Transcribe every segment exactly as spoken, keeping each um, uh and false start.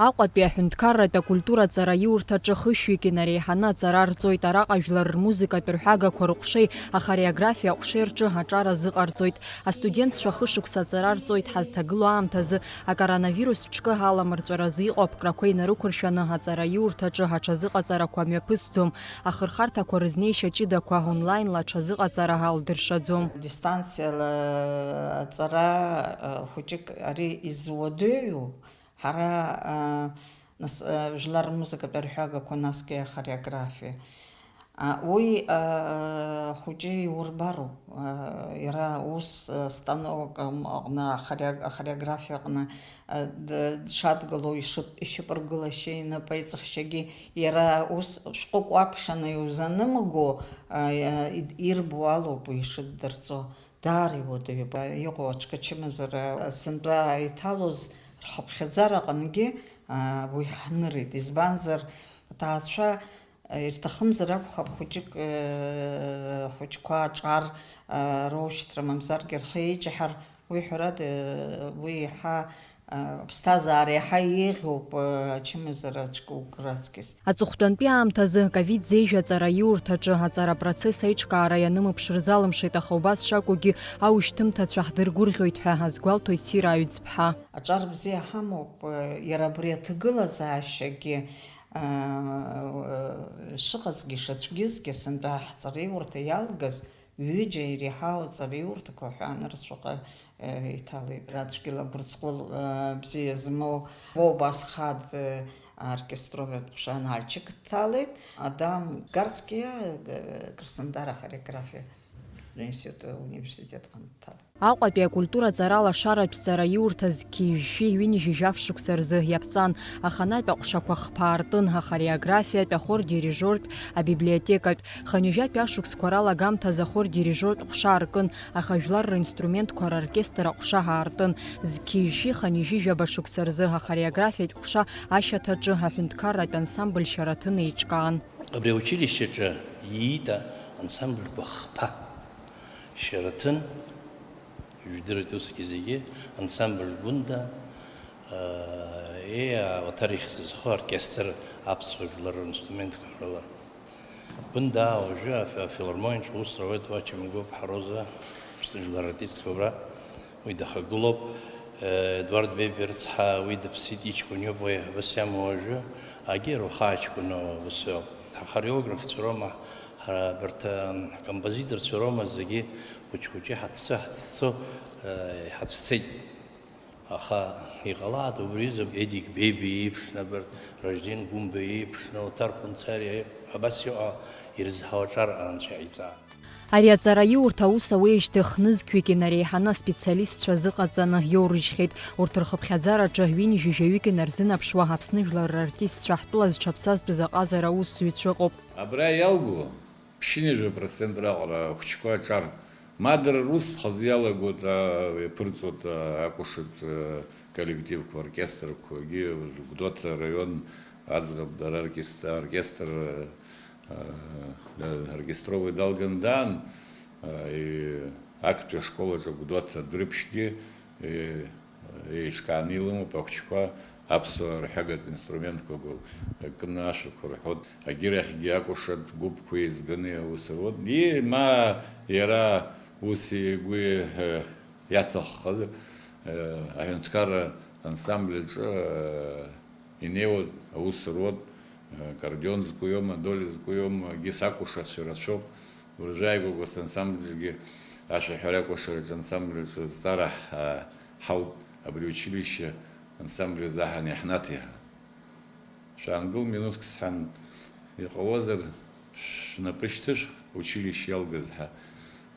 Аҟәатәи аҳәынҭқарратә акультура аҵараиурҭаҿы хышәҩык инареиҳаны аҵара рҵоит. Араҟа жәлар рмузыкатә рҳәагақәа рыҟәшеи ахореографиа аҟәшеи рҿы аҿар азыҟарҵоит. Астудентцәа хышықәса аҵара рҵоит. Ҳазҭагылоу аамҭазы акоронавирус ҿкы аламырҵәаразы иҟоу аԥкрақәа инарықәыршәаны аҵараиурҭаҿы аҽазыҟаҵарақәа мҩаԥысӡом. Ахырхарҭақәа рызнеишьа ҷыдақәа онлаинла аҽазыҟаҵара ҳалдыршаӡом. Дистанциала аҵара, а, хәыҷык ари изуадаҩу, ҳара, а, нас, а, жәлар рмузыкатә арҳәагақәа, насгьы ахореографиа. А, уи, а, хәыҷы иурбароуп. А, иара ус, а, станок, ам, аҟны, ахореог-, ахореографиа аҟны, а, д-, дшадгылоу ишып-, ишьапыргылашьа, инапеиҵыхшьагьы иара ус шәҟәык уаԥхьаны иузанымго, а, иа-, ид-, ирбо алоуп уи ишыддырҵо. Даара иуадаҩуп. Иҟоу аҽкачымазара сынтәа иҭалоз рхыԥхьаӡара аҟынгьы, а, уи ҳнырит. Избанзар, аҭаацәа, а, ирҭахымзар акәхап, хәыҷык, а, ахәыҷқәа аҿар, а, роушьҭра, мамзаргьы рхы еиҷаҳар, уи ҳәарада, уи еиҳа, а, аԥсҭазаара еиҳа еиӷьуп, а, ачымазара аҽкы укыр аҵкьыс. Аҵыхәтәантәи аамҭазы ковид зеижә аҵараиурҭаҿы аҵара апроцесс аиҿкаара ианымԥшыр залымшеит, аха убас шакәугьы аушьҭымҭацәа ҳдыргәырӷьоит ҳәа азгәалҭоит Сира Аҩӡԥҳа. Аҿар бзиа ҳамоуп, иара абри аҭагылазаашьагьы, аа, шыҟазгьы, ишацәгьазгьы, сынтәа ҳҵараиурҭа иалгаз ҩыџьа иреиҳау аҵараиурҭақәа ҳәа анырцәҟа, э, иҭалеит. Рацәгьала гәырҵҟәыл, э, бзиа змоу Вова Асхад, э, оркестровый ҟәша анаалчык дҭалеит. Адам Гарцкиа, э, Краснодар ахореографиа институт, университет аҟны дҭалеит. Аҟәатәи акультура аҵара лашаратә ҵараиурҭа зқьи жәшәи ҩынҩажәи жәаф шықәса рзы иаԥҵан, аханатә аҟәшақәа хԥа аартын, ахореографиатә, ахор дирижортә, абиблиотекатә. Хынҩажәатәи ашықәсқәа рала агамҭазы ахор дирижортә ҟәша аркын, аха жәлар ринструментқәа роркестр аҟәша аартын. Зқьи жәшәи хынҩажәи жәаба шықәса рзы ахореографиатә ҟәша ашьаҭаҿы аҳәынҭқарратә ансамбль Шьараҭын еиҿкаан. Абри аучилищеҿы ииит ансамбльқәа хԥа. Шьараҭын, ижәдырит усгьы зегьы, ансамбль Гәында, еи, Аҭар ихьӡ зху оркестр аԥсуа жәлар ринструментқәа рыла. Гәында уажәы аф-, афилармониаҿы аус руеит Уача Мгәыԥҳа Роза, Аԥсны жәлар артистка убра. Уи дахагылоуп, э, Едуард Бебиа рыцҳа, уи дыԥсит, иҷкәын иоуп, уи аиҳабыс иамоу уажәы, Агьыр ухы аҷкәын аус иоуп. Ҳхореографцәа роума, ҳара абарҭ, э, ҳкомпозиторцәа роума зегьы хәыҷ-хәыҷы ҳаццо, ҳаццо, э, иҳацәцеит. Аха иҟалааит убри аҩыза Едик Бебиа иеиԥшны, абарҭ Ражден Гәымба иеиԥшны, Оҭар Хәынцариа иеиԥ-, абас иҟоу ирызҳауа аҿар анцәа иҟаиҵа. Ари аҵараиурҭа аус ауеижьҭеи хнызқьҩык инареиҳаны аспециалистцәа азыҟаҵаны иоурыжьхьеит. Урҭ рхыԥхьаӡараҿы ҩынҩажәи жәаҩык инарзынаԥшуа Аԥсны жәлар рартистцәа ҳтәыла зҽаԥсазтәыз аҟазара аусзуҩцәа ыҟоуп. Абра иалгоу ԥшьынҩажәа процент раҟара ахәыҷқәа аҿар, ма дара рус хазы иалагоит, а, иаԥырҵоит, а, акәашатә, а, коллективқәа, оркестрқәагьы, Гәдоуҭа араион аӡӷаб дара оркестр, оркестр, а, оркестровый далган даан, а, и-, актәи ашкол аҿы Гәдоуҭа Дәрыԥшьгьы, и-, еиҿкааны илымоуп ахәыҷқәа, аԥсуаа рҳәагатә инструментқәа гәы-, кны ашәақәа рҳәоит. Агьырахьгьы акәашатә гәыԥқәа еизганы аус руеит. И-, ма иара ус игәы, э, иаҭаххазар, э, аҳәынҭқарра ансамбль аҿы, э, инеиуеит, аус руеит, аккордеон зку иоума, адоли зку иоума, егьыс акәашацәа рацәоуп. Уажәы ааигәа Госансамбльгьы ашәаҳәара акәашараҿы ансамбль аҿы зҵаара ҳа-, ҳауп, абри училище ансамбль азы ҳан иаҳнаҭеиҳа. Шәаангыл минуҭк сҳәан, иҟалозар, шәнапы шьҭышәх, училище иалгаз ҳәа.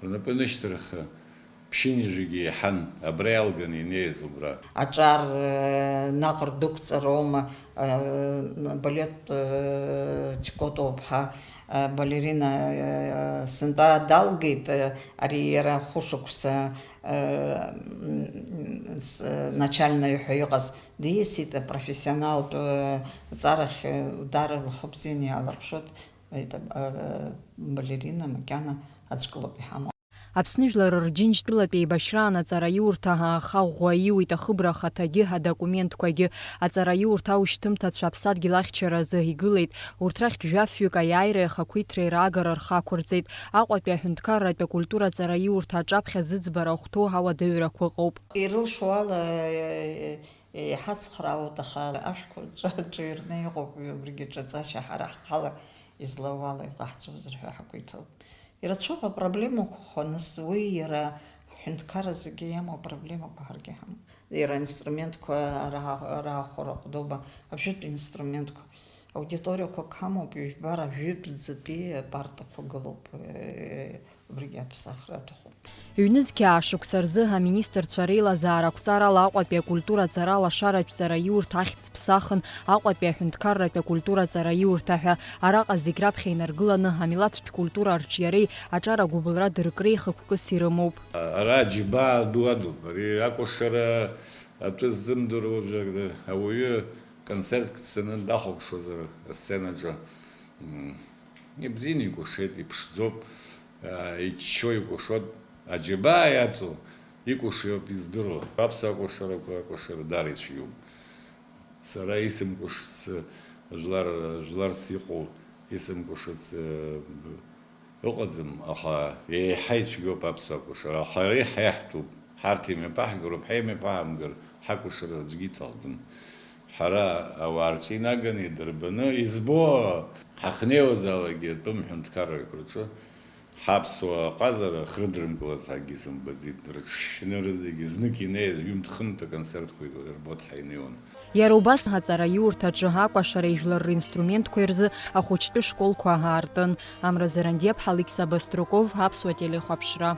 Рнапы нышьҭырхха, ԥшьынҩажәагьы еиҳан, абра иалганы инеиз убра. Аҿар, э, наҟ рдәықәҵароума, э, балет, э, Чкотоуп ҳа, э, балерина, э, сынтәа далгеит, э, ари иара хәышықәса, э, м, с-, начальнаҩ ҳәа иҟаз диасит, апрофессионалтә, э, ҵарахь, э, дара лхы бзианы иаалырԥшуеит, это, э, балерина макьана аӡәк лоуп иҳамоу. Аԥсны Жәлар Рџьынџьтәылатә еибашьраан аҵараиурҭа ааха ӷәӷәа ииуит ахыбра ахаҭагьы, адокументқәагьы. Аҵараиурҭа аушьҭымҭацәа аԥсадгьыл ахьчаразы игылеит. Урҭ рахьтә жәафҩык аиааиреи ахақәиҭреи раагара рхы ақәырҵеит. Аҟәатәи аҳәынҭқарратә акультура аҵараиурҭа аҿаԥхьа зыӡбара ахәҭоу ауадаҩрақәа ыҟоуп. Ирылшо ала, еиҳа цхраауеит, аха ашәқәа ҿа-, ҿыҩрны иҟоуп, убригьы ҿаҵашьа ҳара ҳхала излауала иҟаҳҵозар ҳәа ҳақәиҭуп. Ирацәоуп апроблемақәа хәаныс, уи иара ҳҳәынҭқарра зегьы иамоу апроблемақәа ҳаргьы ҳамоуп. Иара аинструментқәа ара-, раахәара ҟәдоуба, ажәытә инструментқәа, аудиториақәак ҳамоуп, ҩажәа жәаф-, жәаф-, ӡатәи апартақәа гылоуп, э, убригьы аԥсахра аҭахуп. Ҩнызқьи аашықәса рзы аминистрцәа реилазаара ақәҵарала Аҟәатәи акультура аҵара алашаратә ҵараиурҭа ахьӡ ԥсахын Аҟәатәи аҳәынҭқарратә акультура аҵараиурҭа ҳәа. Араҟа зегь раԥхьа инаргыланы амилаҭтә культура арҿиареи аҿар агәыбылра дыркреи хықәкыс ирымоуп. Ара аџьабаа ду адуп, ари акәашара атәы ззымдыруа жәак-, ауаҩы концертк дцаны дахәаԥшуазар асценаҿы, м, ибзианы икәашеит, иԥшӡоуп, а, иччо икәашоит, аџьабаа иаҵоу икәашо иоуп издыруа. Аԥсуа акәашарақәа, акәашара даара ицәгьоуп. Сара исымкәашц, жәлар, жәларс иҟоу исымкәашац, э, ыҟаӡам, аха еиҳа ицәгьоуп аԥсуа акәашара. Аха ара иаҳтәуп. Ҳарҭ имҩаԥаҳгароуп, ҳа имҩаԥаҳамгар, ҳакәашара аӡәгьы иҭахӡам. Ҳара ауаа рҿы инаганы, идырбаны, избо ҳахьнеиуазаалакгьы атәым ҳәынҭқаррақәа рҿы ҳаԥсуа ҟазара хрыдрымкылаз ҳәагьы сымбаӡеит. Рыҽшьны рызегьы знык инеиз ҩымҭ-хынтә аконцертқәа ирбоит ҳәа инеиуан. Иара убас аҵараиурҭаҿы акәашареи жәлар ринструментқәеи рзы ахәыҷтәы школқәа аартын. Амра Зарандиаԥҳа, Алықьса Баструков, Аԥсуа телехәаԥшра.